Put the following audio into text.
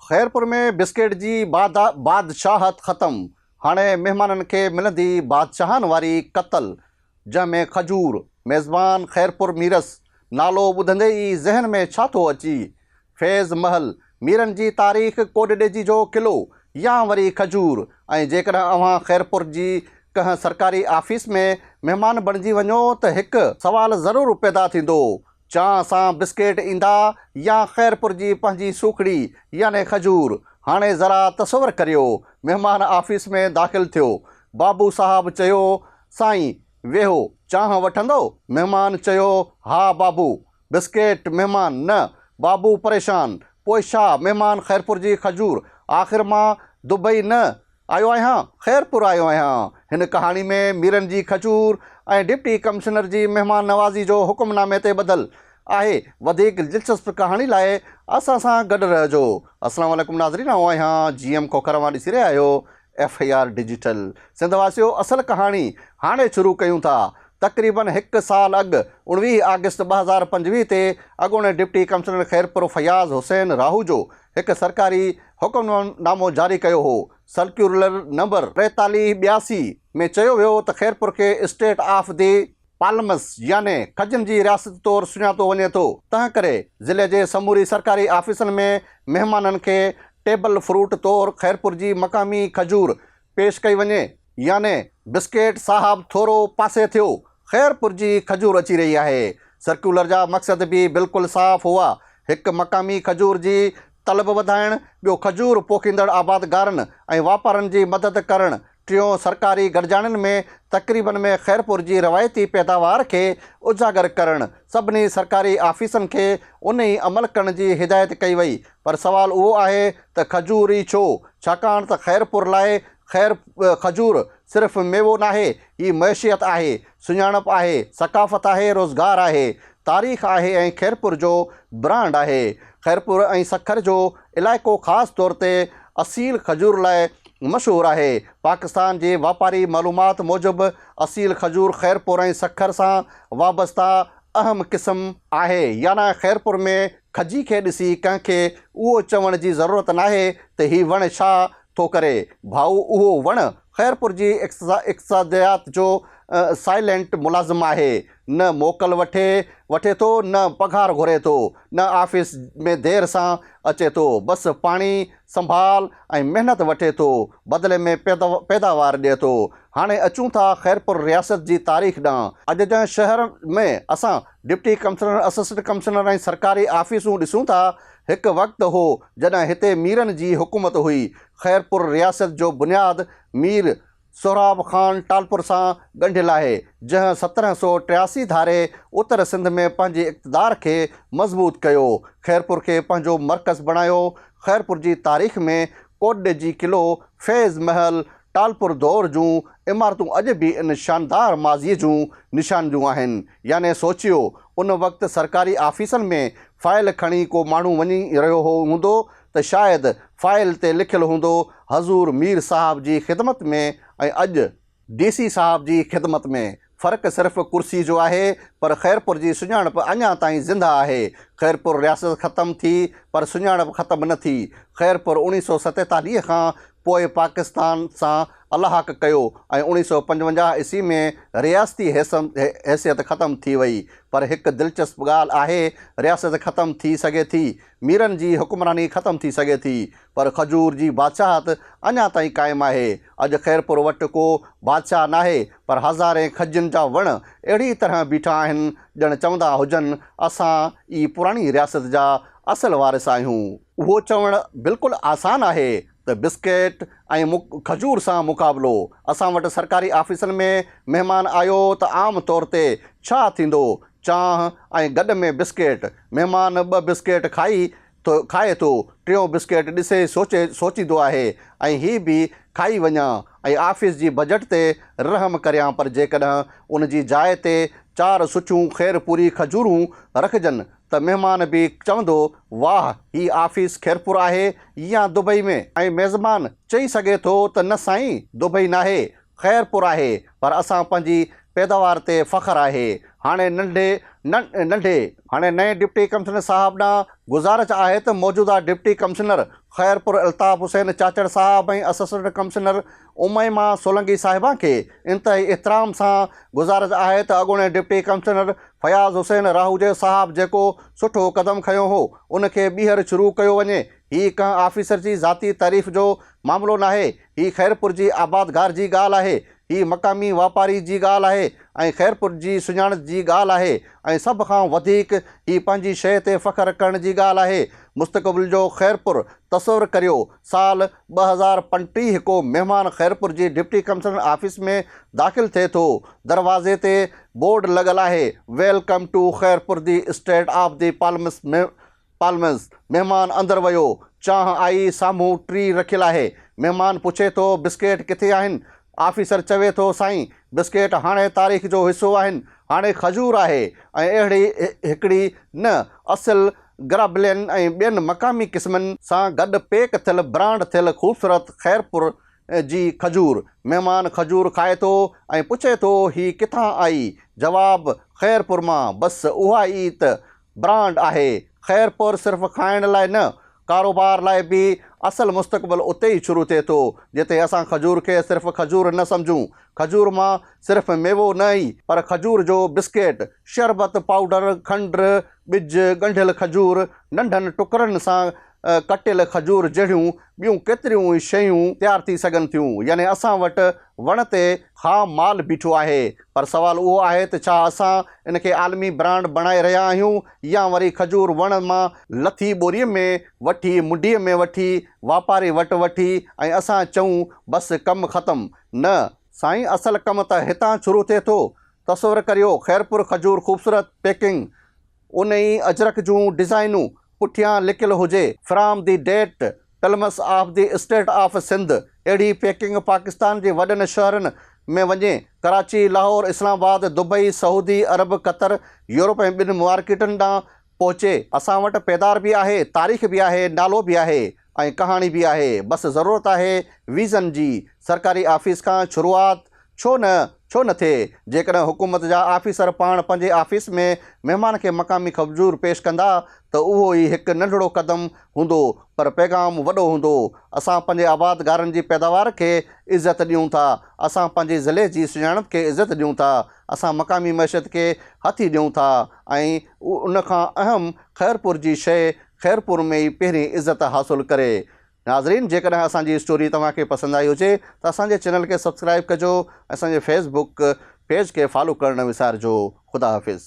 Khairpur ۾ biscuit جي بادشاهت ختم، هاڻي مهمانن کي ملندي بادشاهن واري قتل، جنهن ۾ کجور، ميزبان خيرپور ميرس، نالو ٻڌندي ئي ذهن ۾ ڇا ٿو اچي؟ فيض محل، ميرن جي تاريخ، ڪوٽڏيجي جو قلعو يا وري کجور ۽ جيڪڏهن اوهان خيرپور جي ڪنهن سرڪاري آفيس ۾ مهمان بڻجي وڃو ته هڪ سوال ضرور پيدا ٿيندو چانهه سان بسڪيٽ ايندا يا خيرپور جي پنهنجي سوکڙي يعني کجور. هاڻي ذرا تصور ڪريو، مهمان آفيس ۾ داخل ٿيو. بابو صاحب چيو، سائين، ويهو، چانهه وٺندؤ؟ مهمان چيو، ها بابو. بسڪيٽ؟ مهمان، نه. بابو پريشان، پوء ڇا؟ مهمان، خيرپور جي کجور. آخر مان دبئي نه آيو آهيان، خيرپور آيو آهيان. هن ڪهاڻي ۾ ميرن جي کجور ۽ ڊپٽي ڪمشنر جي مهمان نوازي جو حڪم نامي تي ٻڌل آهي. وڌيڪ دلچسپ ڪهاڻي لاء اسان سان گڏ رهجو. اسلام عليڪم ناظرين آئون آهيان جي ايم کوکر اوهان ڏسي رهيا آهيو F I R digital Sindh واسيو اصل ڪهاڻي هاڻي شروع ڪيون ٿا. تقريبن هڪ سال اڳ 19 آگسٽ 2025 تي اڳوڻي ڊپٽي ڪمشنر خيرپور فياض حسين راهوجو هڪ سرڪاري حڪم نامو جاري ڪيو هو. سرڪيولر نمبر 43 82 ۾ چيو ويو ته خيرپور کي اسٽيٽ آف the palms يعني کجين جي رياست طور سڃاتو وڃي ٿو، تنهنڪري ضلعي جي سموري سرڪاري آفيسن ۾ مهمانن کي ٽيبل فروٽ طور خيرپور جي مقامي کجور پيش ڪئي وڃي. يعني بسڪيٽ صاحب ٿورو پاسي ٿيو، خيرپور جي کجور اچي رهي آهي. سرڪيولر جا مقصد به بلڪل صاف هئا، هڪ مقامي کجور جي طلب وڌائڻ، ٻيو کجور پوکيندڙ آبادگارن ۽ واپارين جي مدد ڪرڻ، ٽيون سرڪاري گڏجاڻين ۾ تقريبن ۾ خيرپور جي روايتي پيداوار کي اجاگر ڪرڻ. سڀني سرڪاري آفيسن کي انهي عمل ڪرڻ جي هدايت ڪئي وئي. پر سوال اهو آهي ته کجور ئي ڇو؟ ڇاڪاڻ ته خيرپور لاء خير کجور صرف ميوو ناهي، هي معيشت آهي، سڃاڻپ آهي، ثقافت آهي، روزگار آهي، تاريخ آهي ۽ خيرپور جو برانڊ آهي. خيرپور ۽ سکر جو علائقو خاص طور تي اصيل کجور لاء مشهور آهي. پاڪستان جي واپاري معلومات موجب اصيل کجور خيرپور ۽ سکر سان وابسته اهم قسم آهي، يعني خيرپور ۾ کجي کي ڏسي ڪنهن کي اهو چوڻ جي ضرورت ناهي ته هي وڻ ڇا ٿو ڪري. ڀائو اهو وڻ خيرپور جي اقتصاديات جو سائلينٽ ملازم آهي. نه موڪل وٺي وٺي ٿو نه پگهار گهري ٿو نه آفيس ۾ دير سان اچي ٿو بس پاڻي سنڀال ۽ محنت وٺي ٿو بدلي ۾ پيداوار ڏئي ٿو. هاڻي اچون ٿا خيرپور رياست جي تاريخ ڏانهن. اڄ جنهن شهر ۾ اسان ڊپٽي ڪمشنر، اسسٽنٽ ڪمشنر ۽ سرڪاري آفيسون ڏسون ٿا هڪ وقت هو جڏهن هتي ميرن جي حڪومت هئي. خيرپور رياست جو بنياد مير سهراب خان ٽالپر سان ڳنڍيل آهي، جنهن 1783 ڌاري اتر سنڌ ۾ پنهنجي اقتدار کي مضبوط ڪيو. خيرپور کي پنهنجو مرڪز بڻايو. خيرپور جي تاريخ ۾ ڪوٽڏيجي قلعو، فيض محل، ٽالپر دور جون عمارتون اڄ به ان شاندار ماضيء جون نشانيون آهن. يعني سوچيو، ان وقت سرڪاري آفيسن ۾ فائل کڻي ڪو ماڻهو وڃي رهيو هوندو ته شايد فائل تي لکيل هوندو حضور مير صاحب جي خدمت ۾ ۽ اڄ ڊي سي صاحب جي خدمت ۾. فرق صرف ڪرسي جو آهي پر خيرپور جي سڃاڻپ اڃا تائين زنده آهي. خيرپور رياست ختم ٿي پر سڃاڻپ ختم نه ٿي. خيرپور اوڻيهه سو ستيتاليهه کان پوء پاڪستان سان الحاق ڪيو ۽ اوڻيهه سو پنجونجاهه عيسوي ۾ رياستي حيثيت ختم ٿي وئي پر هڪ دلچسپ ڳالهه آهي رياست ختم ٿي سگهي ٿي ميرن جي حڪمراني ختم ٿي سگهي ٿي پر کجور جي بادشاهت اڃا تائين قائم آهي. اڄ خيرپور وٽ ڪو بادشاهه ناهي، پر هزارين کجين جا وڻ اهڙي طرح بيٺا آهن، ڄڻ چوندا هجن، اسان ئي پراڻي رياست جا اصل وارث آهيون. اهو چوڻ بلڪل آسان آهي ته بسڪيٽ ۽ کجور سان مقابلو. اسان وٽ سرڪاري آفيسن ۾ مهمان آيو ته عام طور تي ڇا ٿيندو؟ چانهه ۽ گڏ ۾ بسڪيٽ. مهمان ٻه بسڪيٽ کائي ٿو کائي ٿو، ٽيون بسڪيٽ ڏسي سوچي سوچيندو آهي ۽ هي به کائي وڃان ۽ آفيس جي بجيٽ تي رحم ڪريان پر جيڪڏهن ان جي جاء تي چار سٺيون خيرپوري کجورون رکجن ته مهمان به چوندو واهه هي آفيس خيرپور آهي يا دبئي ۾؟ ۽ ميزبان چئي سگهي ٿو ته نه سائين دبئي ناهي خيرپور آهي پر اسان پنهنجي پيداوار تي فخر آهي. هاڻي ننڍي ننڍي. هاڻي نئين ڊپٽي ڪمشنر صاحب ڏانهن گذارش آهي ته موجوده ڊپٽي ڪمشنر خيرپور الطاف حسين چاچڙ صاحب ۽ اسسٽنٽ ڪمشنر اميمه سولنگي صاحبه کي انتهائي احترام سان گذارش آهي ته اڳوڻي ڊپٽي ڪمشنر فياض حسين راهوجي صاحب جيڪو سٺو قدم کنيو هو ان کي ٻيهر شروع ڪيو وڃي. هي ڪنهن آفيسر جي ذاتي تعريف جو معاملو ناهي، هي خيرپور جي آبادگار جي ڳالهه آهي، هي مقامي واپاري جي ڳالهه آهي ۽ خيرپور جي سڃاڻپ جي ڳالهه آهي ۽ سڀ کان وڌيڪ هي پنهنجي شيء تي فخر ڪرڻ جي ڳالهه آهي. مستقبل جو خيرپور تصور ڪريو، سال 2035 ڪو مهمان خيرپور جي ڊپٽي ڪمشنر آفيس ۾ داخل ٿئي ٿو، دروازي تي بورڊ لڳل آهي، welcome to Khairpur the state of the palms palms, مهمان اندر ويو، چانهه آئي، سامهون ٽري رکيل آهي. مهمان پڇي ٿو، بسڪيٽ ڪٿي آهن؟ آفيسر چوي ٿو، سائين، بسڪيٽ هاڻي تاريخ جو حصو آهن، هاڻي کجور آهي ۽ اهڙي هڪڙي نه، اصل گرابلين ۽ ٻين مقامي قسمن سان گڏ پيڪ ٿيل برانڊ ٿيل خوبصورت خيرپور جي کجور. مهمان کجور کائي ٿو ۽ پڇي ٿو، هي ڪٿان آئي؟ جواب، خيرپور مان. بس اها ئي ته برانڊ آهي. خيرپور صرف کائڻ لاء نه، ڪاروبار لاء به اصل مستقبل اتي ئي شروع ٿئي ٿو، جتي اسان کجور کي صرف کجور نه سمجهون. کجور مان صرف ميوو نه ئي، پر کجور جو بسڪيٽ، شربت، پائوڊر، کنڊ، ٻج، ڳنڍيل کجور، ننڍن ٽڪرن سان ڪٽيل کجور جهڙيون ٻيون ڪيتريون ئي شيون تيار ٿي سگهن ٿيون. يعني اسان وٽ وڻ تي خام مال بيٺو آهي، پر سوال اهو آهي ته ڇا اسان ان کي عالمي برانڊ بڻائي رهيا آهيون يا وري کجور وڻ مان لٿي ٻوريء ۾ وٺي منڊيء ۾ وٺي واپاري وٽ وٺي ۽ اسان چئون بس ڪم ختم. نه سائين اصل ڪم ته هتان شروع ٿئي ٿو. تصور ڪريو خيرپور کجور خوبصورت پيڪنگ ان ئي اجرڪ جون ڊزائينون پٺيان لکيل هجي from the date palms of the state of Sindh اهڙي پيڪنگ پاڪستان جي وڏن شهرن ۾ وڃي ڪراچي، لاهور، اسلام آباد، دبئي، سعودي عرب، قطر، يورپ ۽ ٻين مارڪيٽن ڏانهن پهچي. اسان وٽ پيدار به آهي، تاريخ به آهي، نالو به آهي ۽ ڪهاڻي به آهي. بس ضرورت آهي ويزن جي. سرڪاري آفيس کان شروعات ڇو نه ڇو نه ٿئي؟ جيڪڏهن حڪومت جا آفيسر پاڻ پنهنجي آفيس ۾ مهمان کي مقامي کجور پيش ڪندا ته اهو ئي هڪ ننڍڙو قدم هوندو پر پيغام وڏو هوندو. اسان پنهنجي آبادگارن جي پيداوار کي عزت ڏيون ٿا، اسان پنهنجي ضلعي جي سڃاڻپ کي عزت ڏيون ٿا، اسان مقامي معيشت کي هٿي ڏيون ٿا ۽ ان کان اهم خيرپور جي شيء خيرپور ۾ ئي پهرين عزت حاصل ڪري. ناظرين جيڪڏهن اسان جي اسٽوري توهان کي پسند آئي هجي ته اسان جي چينل کي سبسڪرائيب ڪجو ۽ اسان جي فيس بڪ پيج کي فالو ڪرڻ نه وسارجو خدا حافظ.